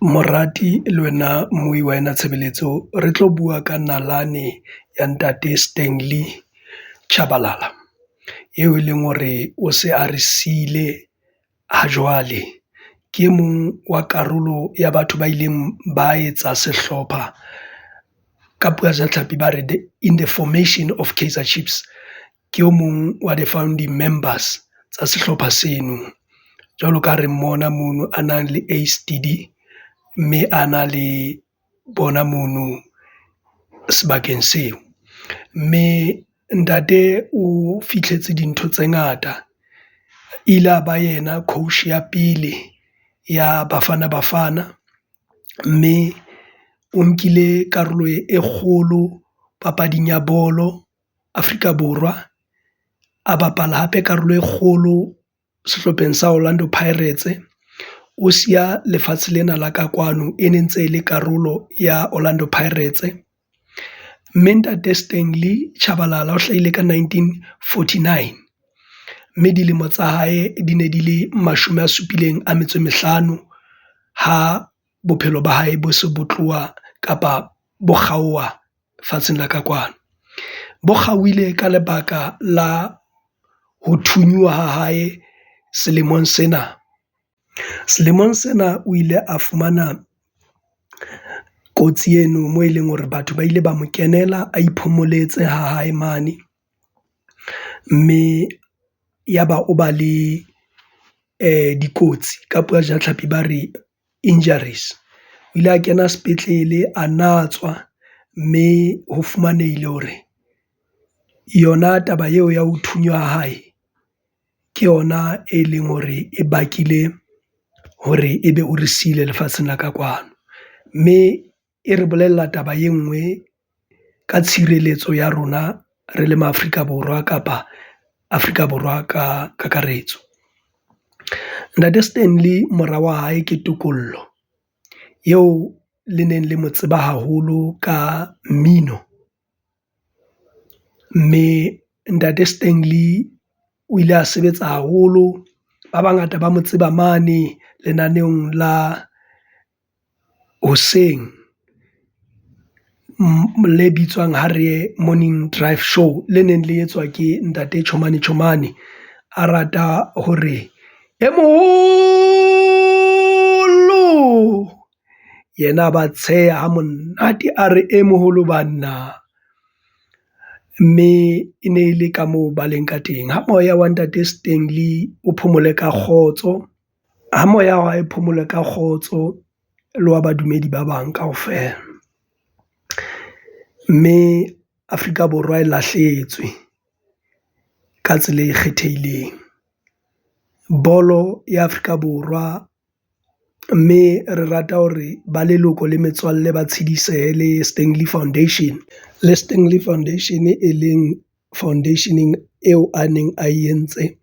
Morati le wena mmui wa ena tshebeletso re tlo bua ka nalane ya ntate Stanley Tshabalala eo e leng hore o se a re sile ha jwale. Ke e mong wa karolo ya batho ba ileng ba etsa sehlopha ka puo ya sejatlhapi ba re in the formation of Kaizer Chiefs. Ke o mong wa the founding members tsa sehlopha seno. Jwalo ka ha re mmona mono a nang le Ace mme a na le bona mono sebakeng seo. Mme ntate o fihletse dintho tse ngata ile a ba yena coach ya pele ya Bafana Bafana, mme o nkile karolo e kgolo papading ya bolo Afrika Borwa. A bapala hape karolo e kgolo sehlopheng sa Orlando Pirates. O siya lefatshe lena la ka kwano e ne ntse le karolo ya Orlando Pirates. Mme ntate Stanley Tshabalala o hlahile ka 1949, mme dilemo tsa hae di ne di le 75 ha bophelo ba hae bo se bo tloha kapa bo kgaoha fatsheng la ka kwano. Bo kgaohile ka lebaka la ho thunyuwa ha hae selemong sena. Selemong sena o ile a fumana kotsi eno moo e leng hore batho ba ile ba mo kenela a iphomoletse ha hae mane, mme ya ba o ba le dikotsi ka puo ya sejatlhapi ba re injuries. O ile a kena sepetlele, a na tswa mme ho fumanehile hore yona taba eo ya ho thunywa ha hae ke yona e leng hore e bakile hore ebe o re sile lefatsheng la ka kwano. Mme e re bolella taba e nngwe ka tshireletso ya rona re le ma Afrika Borwa kapa Afrika Borwa ka kakaretso. Ntate Stanley mora wa hae ke Tokollo eo le neng le mo tseba haholo ka mmino, mme ntate Stanley o ile a sebetsa haholo. Ba bangata ba mo tseba mane lenaneong la hoseng le bitswang ha re ye Morning Drive Show le neng le etswa ke ntate Chomane Chomane a rata hore e moholo yena a ba tsheha ha monate, a re e moholo banna. Mme e ne le ka moo ba leng ka teng. Ha moya wa ntate Stanley o phomole ka kgotso, ha moya wa hae phomole ka kgotso le wa badumedi ba bang kaofela. Mme Afrika Borwa e lahlehetswe ka tsela e kgethehileng. Bolo ya Afrika Borwa mme re rata hore ba leloko le metswalle ba tshedisehe le Stanley Foundation le Stanley Foundation, e leng foundation-eng eo a neng a entse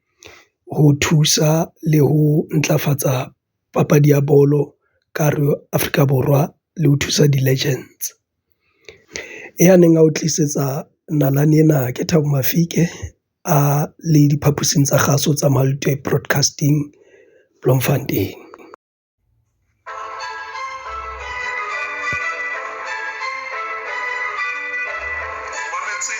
ho thusa le ho ntlafatsa papadi ya bolo ka hare Afrika Borwa le ho thusa di-legends. Ya neng ao tlisetsa nalane ena ke Thabo Mafike a le diphaposing tsa kgaso tsa Broadcasting Bloemfontein. O mametse.